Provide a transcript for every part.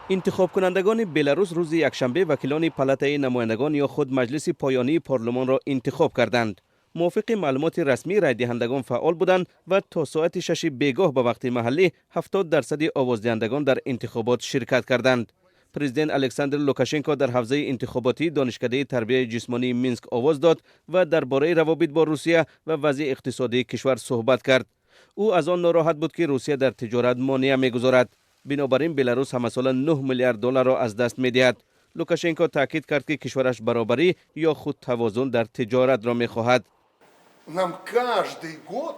Интихобкунандагони Беларус рӯзи якшанбе вакилони палатаи намояндагон ё худ маҷлиси поёнии парлумонро интихоб карданд. Мувофиқи маълумоти расмӣ, райдиҳандагон фаъол буданд ва то соати 6-и бегоҳ ба вақти маҳаллӣ 70% овоздиҳандагон дар интихобот ширкат карданд. Президент Александр Лукашенко дар ҳавзаи интихоботии Донишкадаи тарбияи ҷисмонии Минск овоз дод ва дар бораи равобит бо Русия ва вазъи иқтисодии кишвар суҳбат кард. Ӯ аз он нороҳат буд, ки Русия дар тиҷорат монеа мегузорад, бинобар ин Беларус ҳамасола 9 миллиард долларро аз даст медиҳад. Лукашенко таъкид кард, ки кишвараш баробарӣ ё худ тавозун дар тиҷоратро мехоҳад. Нам каждый год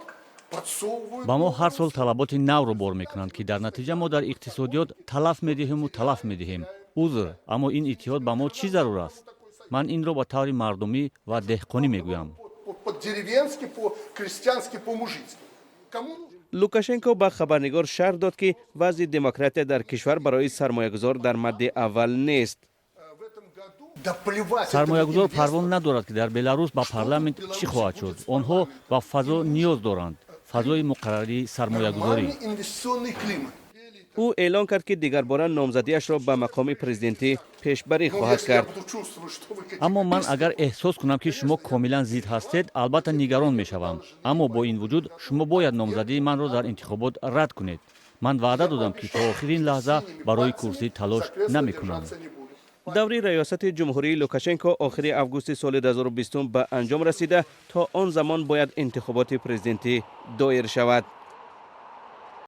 подсовывают. Ба мо ҳар сол талаботи навро бор мекунанд, ки дар натиҷа мо дар иқтисодиёт талаф медиҳему талаф медиҳем. Узр, аммо ин иттиҳод ба мо чӣ зарур аст? Ман инро ба таври мардумӣ ва деҳқонӣ мегӯям. По-деревенски, по-крестьянски, по-мужицки. Кому нужно? Лукашенко ба хабарнигор шарҳ дод, ки вазъи демократия дар кишвар барои сармоягузор дар мадди аввал нест. В этом году? Да плевать. Сармоягузор парво надорад, ки дар Беларус ба парламент чӣ хоҳад шуд. Онҳо ба фазо ниёз доранд, фазои муқаррарии сармоягузорӣ. Нормальный инвестиционный климат. Ӯ эълон кард, ки дигарбора номзадиашро ба мақоми президентӣ пешбарӣ хоҳад кард. Аммо ман агар эҳсос кунам, ки шумо комилан зид ҳастед, албатта нигарон мешавам. Аммо бо ин вуҷуд шумо бояд номзадии манро дар интихобот рад кунед. Ман ваъда додам, ки то охирин лаҳза барои курсӣ талош намекунам. Даври раёсати ҷумҳурии Лукашенко охири августи соли 2020 ба анҷом расида, то он замон бояд интихоботи президентӣ доир шавад.